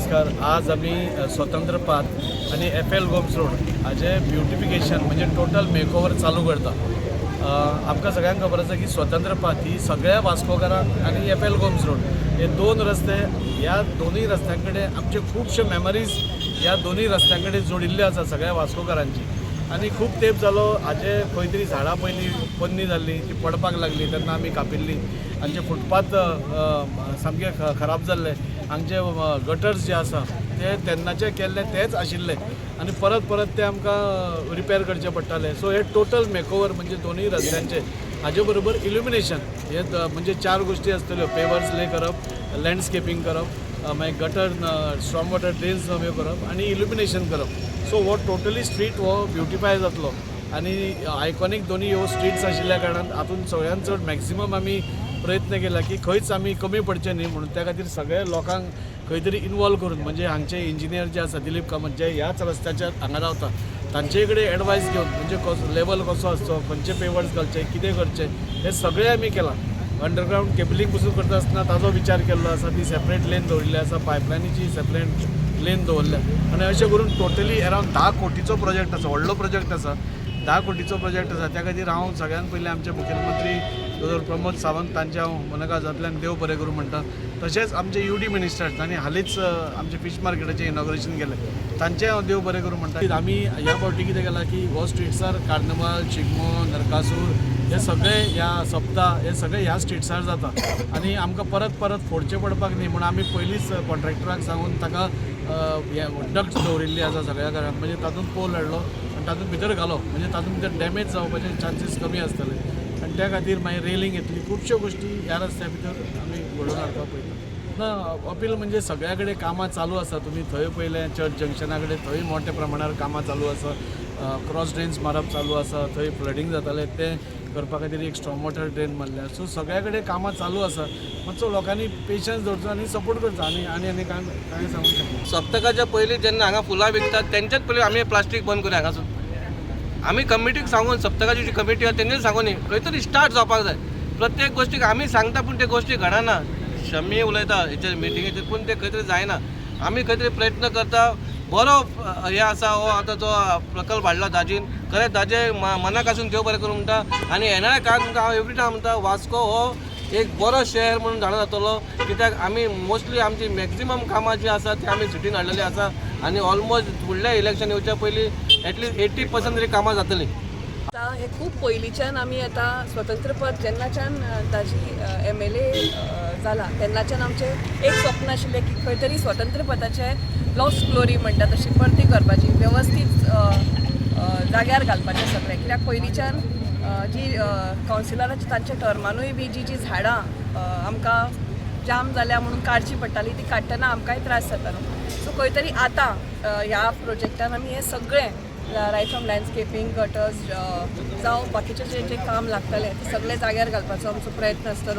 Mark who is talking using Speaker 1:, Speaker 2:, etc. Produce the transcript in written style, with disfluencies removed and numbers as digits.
Speaker 1: नमस्कार. आज आमी स्वतंत्र पार्क आनी एफ एल गोम्स रोड हाजें ब्युटिफिकेशन म्हणजे टोटल मेकओवर चालू करता. आमकां सगळ्यांक खबर आसा की स्वतंत्र पार्क ही सगळ्या वास्कोकारांक आनी एफ एल गोम्स रोड हे दोन रस्ते, ह्या दोनूय रस्त्यां कडेन आमचे खुबशे मेमरीज ह्या दोनूय रस्त्यां कडेन जोडिल्ल्यो आसा सगळ्या वास्कोकारांची. आनी खूब तेंप जालो हाजे खंय तरी झाडां पयलीं पोन्नी जाल्लीं, ती पडपाक लागली तेन्ना आमी कापिल्ली. हांचे फुटपाथ सामके खराब जाल्ले. हांगचे गटर्स जे आसा ते तेन्नाचे केल्ले तेच आशिल्ले आनी परत परत ते आमकां रिपेर करचे पडटाले. सो हे टोटल मेकओवर म्हणजे दोनूय रस्त्यांचे, हाजे बरोबर इल्युमिनेशन, हे म्हणजे चार गोश्टी आसतल्यो: पेवर्स ले करप, लँडस्केपींग करप, मागीर गटर, स्टॉर्म वॉटर ड्रेन्स नव्यो करप आनी इल्युमिनेशन करप. सो हो टोटली स्ट्रीट हो ब्युटिफाय जातलो आनी आयकॉनीक दोनूय ह्यो स्ट्रीट्स आशिल्ल्या कारणान हातून सगळ्यान चड मॅक्सिमम आमी प्रयत्न केला की खंयच आमी कमी पडचे न्ही म्हणून. त्या खातीर सगळे लोकांक खंय तरी इनवॉल्व करून, म्हणजे हांगचे इंजिनियर जे आसा दिलीप कामत, जे ह्याच रस्त्याचेर हांगा रावता, तांचे कडेन एडवायस घेवन, म्हणजे कसो लेवल कसो आसचो, खंयचे पेवर्स घालचे, कितें करचें, हें सगळें आमी केलां. अंडरग्रावंड केबलिंग पसून करता आसतना ताजो विचार केल्लो आसा. ती सेपरेट लेन दवरिल्ली आसा, पायपलायनीची सेपरेट लेन दवरल्या आनी अशें करून टोटली अरावंड 10 कोटीचो प्रोजेक्ट आसा. व्हडलो प्रोजेक्ट आसा, 10 कोटीचो प्रोजेक्ट आसा. त्या खातीर हांव सगळ्यान पयलीं आमचे मुखेलमंत्री दोतोर प्रमोद सावंत तांचे हांव मना-काळजांतल्यान देव बरें करूं म्हणटा. तशेंच आमचे यू डी मिनिस्टर तांणी हालींच आमचे फिश मार्केटाचें इनॉग्रेशन केलें, तांचें हांव देव बरें करूं म्हणटा. आमी ह्या फावटी कितें केलां की हो स्ट्रीट्सार कार्निवाल, शिगमो, नरकासूर हे सगळे, ह्या सप्ता हे सगळे ह्या स्ट्रीट्सार जाता आनी आमकां परत परत फोडचें पडपाक न्ही म्हणून आमी पयलींच कॉन्ट्रॅक्टराक सांगून ताका हे डक्ट दवरिल्ली आसा सगळ्या घरांत. म्हणजे तातूंत पोल हाडलो आनी तातूंत भितर घालो म्हणजे तातूंत भितर डॅमेज जावपाचे चान्सीस कमी आसतले आनी त्या खातीर मागीर रेलिंग येतली. खुबश्यो गोश्टी ह्या रस्त्या भितर आमी घडोवन हाडपाक पळयता. ना, अपील म्हणजे सगळ्या कडेन कामां चालू आसा. तुमी थंय पळयलें चर्च जंक्शना कडेन, थंय मोठ्या प्रमाणार कामां चालू आसा. क्रॉस ड्रेन्स मारप चालू आसा. थंय फ्लडींग जातालें तें करपा खातीर एक स्टॉर्म वॉटर ड्रेन मारल्या. सो सगळ्या कडेन कामां चालू आसा. मातसो लोकांनी पेशन्स दवरचो आनी सपोर्ट करचो. आनी आनी आनी कांय कांय सांगूंक शकना.
Speaker 2: सप्तकाच्या पयलीं जेन्ना हांगा फुलां विकतात, तेंच्याच पयलीं आमी प्लास्टीक बंद करूया हांगासून. आमी कमिटीक सांगून, सप्तकाची जी कमिटी आसा तेंच्यानी सांगून खंय तरी स्टार्ट जावपाक जाय. प्रत्येक गोश्टीक आमी सांगता पूण ते गोश्टी घडना. शमी उलयता हेचेर मिटिंगेचेर, पूण ते खंय तरी जायना. आमी खंय तरी प्रयत्न करता. बरो हे आसा, हो आतां जो प्रकल्प हाडला दाजीन, खरें ताजे मनाक आसून देव बरें करूं म्हणटा. आनी येणाऱ्या काळात तुमकां हांव एवरी टायम म्हणटा, वास्को हो एक बरो शहर म्हणून जाणा जातलो, कित्याक आमी मोस्टली आमची मॅक्झिमम कामां जी आसा ती आमी सिटीन हाडलेली आसा आनी ऑलमोस्ट फुडल्या इलेक्शन येवच्या पयलीं एटलिस्ट 80% तरी कामां जातलीं.
Speaker 3: आतां हे खूब पयलींच्यान आमी आतां स्वतंत्रपद जेन्नाच्यान ताजी एमएलए जाला तेन्नाच्यान आमचें एक स्वप्न आशिल्लें की खंय तरी स्वतंत्रपदाचें लॉस्ट ग्लोरी म्हणटा तशी परती करपाची, वेवस्थीत जाग्यार घालपाचें सगळें. कित्याक पयलींच्यान जी कावन्सिलराची तांच्या टर्मानूय बी जी जी झाडां आमकां जाम जाल्या म्हणून काडची पडटाली, ती काडटना आमकांय त्रास जातालो. सो खंय तरी आतां ह्या प्रोजेक्टान आमी हें सगळें, रायट फ्रॉम लँडस्केपींग, गटर्स जावं बाकीचें जें जें काम लागतलें, तें सगळें जाग्यार घालपाचो आमचो प्रयत्न आसतलो.